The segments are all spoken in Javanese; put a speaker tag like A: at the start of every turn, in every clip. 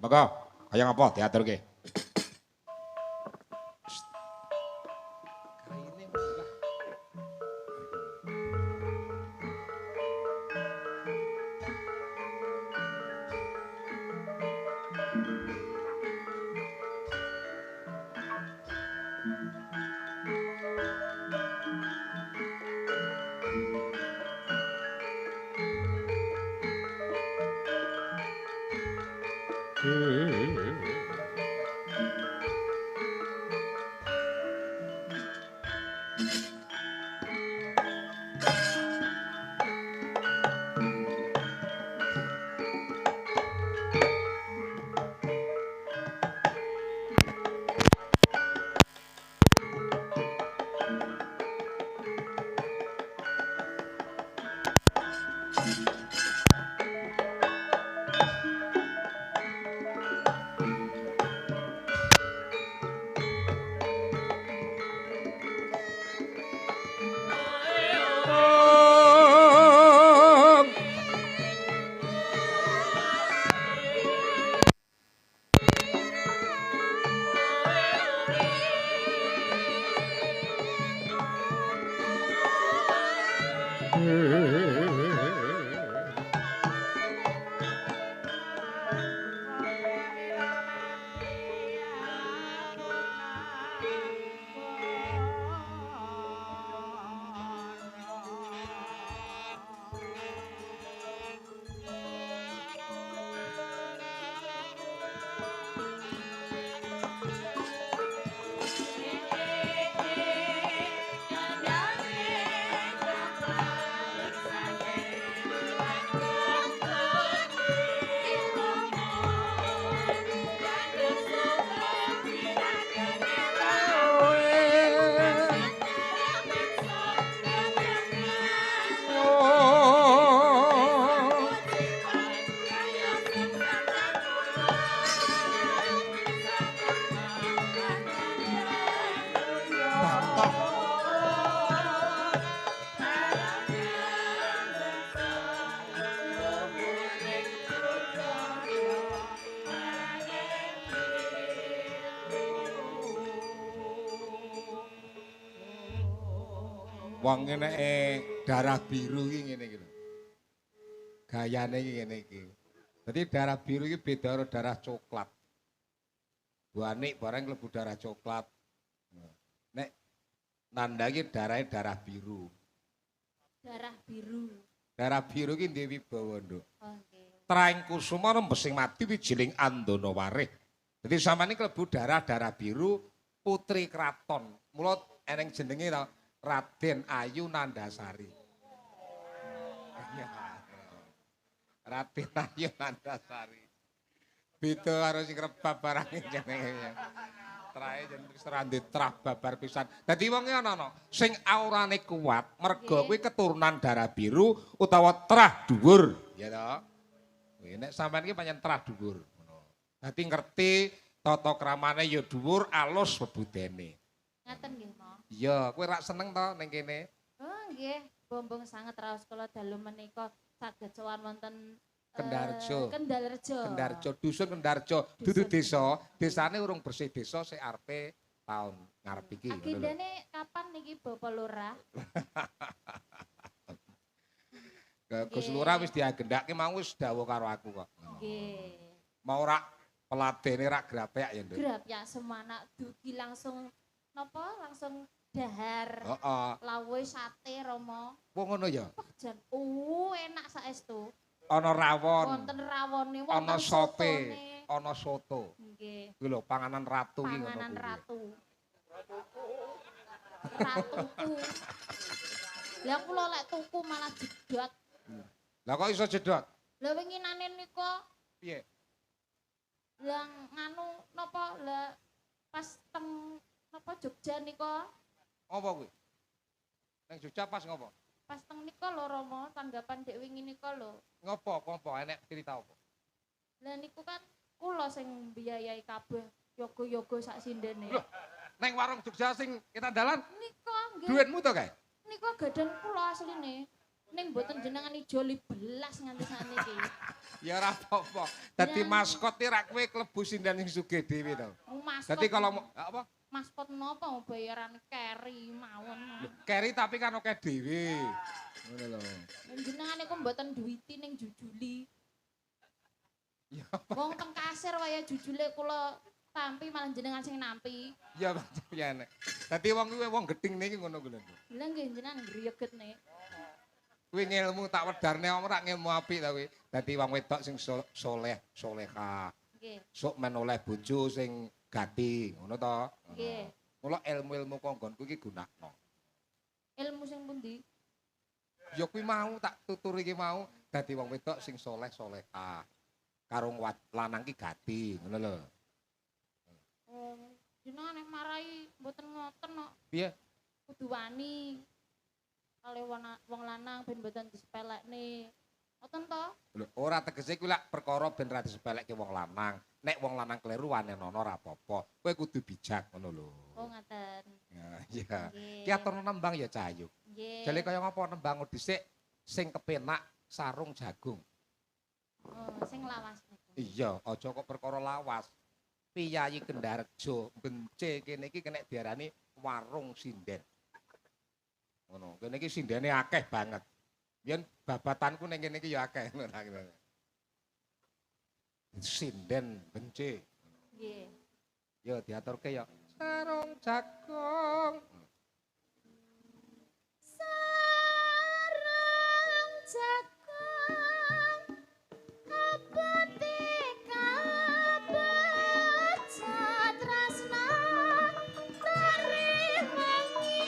A: Monggo, kaya ngapa diaturke? Wong ngene darah biru iki ngene iki lho. Gayane iki ngene iki. Dadi darah biru iki beda karo darah coklat. Buanik barang klebu darah coklat. Nek Nanda iki darahe darah biru.
B: Darah biru.
A: Darah biru iki duwe wibawa, Nduk.
B: Oh, nggih.
A: Traing kusuma rembesing mati wijiling andana warih. Dadi sampeyan iki klebu darah-darah biru putri kraton. Mula eneng jenenge to Raden Ayu Nandasari. Raden Ayu Nandasari. Beda karo sing rebab barang jenenge. Trae jeneng wis ora ndek trah babar pisan. Dadi wonge ana sing aurane kuat merga kuwi keturunan darah biru utawa trah dhuwur, ya to. Kuwi nek sampean iki pancen trah dhuwur ngono. Dadi ngerti tata kramane ya dhuwur, alus webudene.
B: Ngaten nggih, Mo.
A: Iya, kowe rak seneng to ning kene?
B: Oh nggih, bombong sanget raos kula dalu menika saged sowan wonten
A: Kendharjo.
B: Kendalrejo.
A: Kendharjo, dusun Kendharjo, dudu desa, desane urung bersih desa sik arepe taun ngarep iki.
B: Agendane kapan niki Bapak Lurah?
A: Gus Lurah wis diagendake mau wis dawuh karo aku kok.
B: Nggih.
A: Mau rak peladene rak grapyak ya, Nduk.
B: Grapyak semanak dugi langsung napa langsung dahar.
A: Heeh.
B: Lawuhe sate Rama.
A: Wong ngono ya?
B: Wah jan enak saestu.
A: Ana rawon.
B: Wonten rawone, wonten
A: ana sote, ana soto.
B: Nggih.
A: Kuwi lho panganan ratu iki ngono kuwi.
B: Panganan ratu. Ratuku. Lah kula lek tuku malah jedot.
A: Lah kok iso jedot?
B: Lah winginane nika
A: piye?
B: Lah nganu napa lah pas teng napa Jogja nika?
A: Apa kuwi? Nang Jogja pas ngopo?
B: Pas teng nika lho Rama, tanggapan dek wingi nika lho.
A: Ngopo, ngopo enek cerita apa?
B: Lah niku kan kula sing mbiayai kabeh yoga-yoga sak sindene.
A: Loh, neng warung Jogja sing kita dalan
B: nika nggih.
A: Duitmu to kae?
B: Nika gadan kula asline. Ning mboten jenengan ijoli belas nganti sakniki.
A: Ya ora apa-apa. Dadi maskot iki rak kowe klebu sinden sing sugih dhewe to.
B: Dadi
A: kalau apa?
B: Maskot napa bayaran keri mawon.
A: Keri tapi kan akeh dhewe. Ngono lho.
B: Jenengan niku mboten duwiti ning jujuli.
A: Ya.
B: Wong teng kasir wae jujule kula tampi malah jenengan sing nampi.
A: Ya ya nek. Dadi wong kuwi wong gedhing niki ngono kuwi lho.
B: Lha nggih jenengan ngreget nek.
A: Kuwi ngilmu tak wedarne wong ora ngilmu apik ta kuwi. Dadi wong wedok sing soleh, solehah.
B: Nggih.
A: Sok men oleh bojo sing gati, ngono to.
B: Nggih.
A: Mula ilmu-ilmu kanggonku iki gunakno.
B: Ilmu sing pundi?
A: Ya kuwi mau tak tuturi iki mau dadi wong wedok sing soleh, solehah. Karo lanang ki gati, ngono lho.
B: Oh, jenengan nek marai mboten ngoten kok.
A: Piye?
B: Kudu wani. Kale wong lanang ben mboten disepelekne. Ngoten to?
A: Lho, ora tegese kuwi lak perkara ben ra disepelekke wong lanang. Nek wong lanang kleru wanenono ora apa-apa. Kowe kudu bijak ngono lho.
B: Oh, ngaten.
A: Ya, iya. Ki aturno nembang ya Cahayu.
B: Nggih.
A: Jale kaya ngapa nembang dhisik sing kepenak sarung jagung.
B: Oh, sing lawas niku.
A: Iya, aja kok perkara lawas. Piyayi Kendharjo bence kene iki kena diarani warung sinden. Ngono, kene iki sindene akeh banget. Biyen babatanku ning kene iki ya akeh ngono ta. Sinden bence.
B: Nggih.
A: Ya diaturke ya. Sarung jagung.
B: Sarung jagung abote kabecat tresna tarik wangi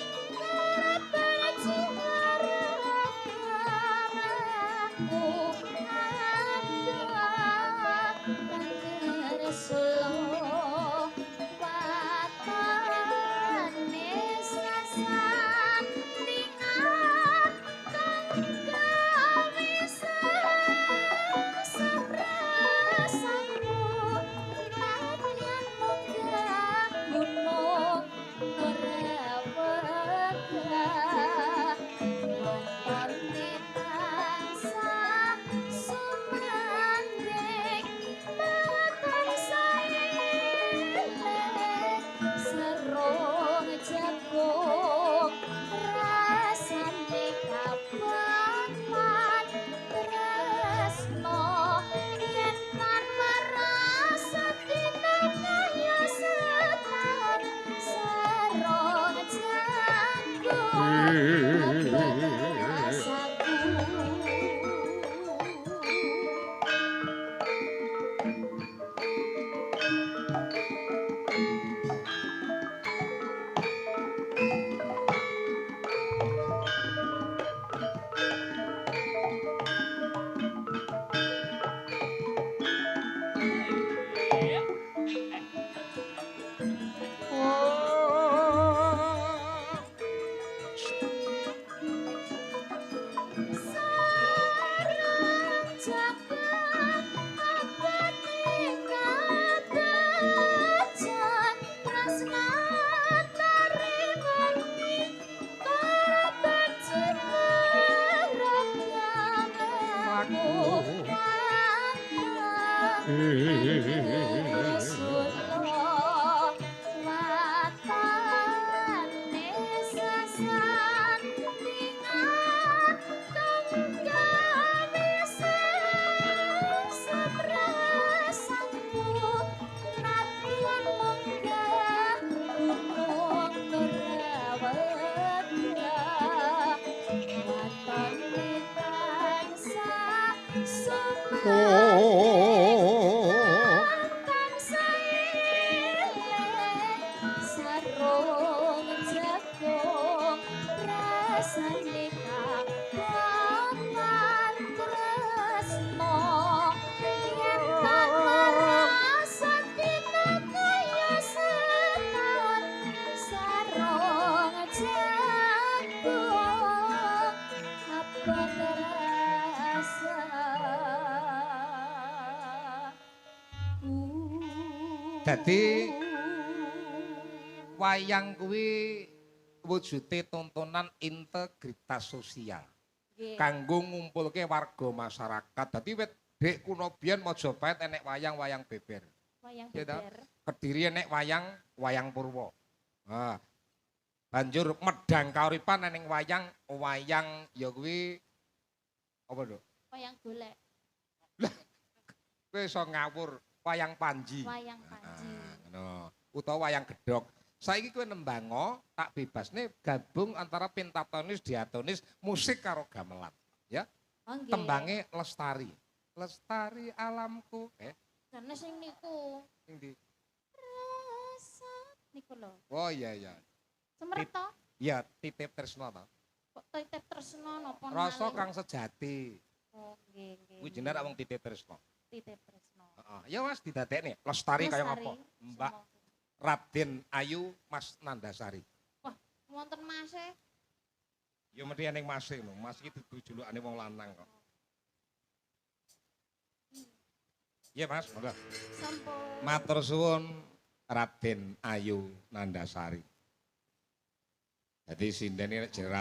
A: Dadi wayang kuwi wujude tontonan integritas sosial.
B: Nggih.
A: Kanggo ngumpulke warga masyarakat. Dadi wit dek kuno biyen Majapahit enek wayang-wayang beber.
B: Wayang
A: Iya toh?
B: beber.
A: Kediri enek wayang wayang purwa. Nah, banjur Medang Kauripan eneng wayang wayang ya kuwi apa, Nduk?
B: Wayang golek.
A: Kowe iso ngawur, wayang panji.
B: Wayang panji.
A: Ah, ngono. Utawa wayang gedhog. Saiki kowe nembango tak bebasne gabung antara pentatonis, diatonis, musik karo gamelan.
B: Oh, nggih.
A: Tembange lestari. Lestari alamku.
B: Jane sing niku.
A: Sing ndi?
B: Rasa niku lho.
A: Oh iya iya.
B: Semerep to?
A: Iya, titip tresno to.
B: Kok titip tresno napa
A: Rasa
B: malih?
A: kang sejati.
B: Oh, nggih, nggih.
A: Kuwi jenenge wong titip tresno.
B: Titip tresno.
A: Heeh. Ya Mas, didadekne lestari kaya
B: Lestari,
A: ngapa? Mbak
B: semoga.
A: Raden Ayu Mas Nandasari.
B: Wonten mase.
A: Ya mesti ning mase lho. Mas iki dudu julukane wong lanang kok. Iya Mas, monggo.
B: Sampun.
A: Matur suwun Raden Ayu Nandasari. Jadi sinden iki jeneng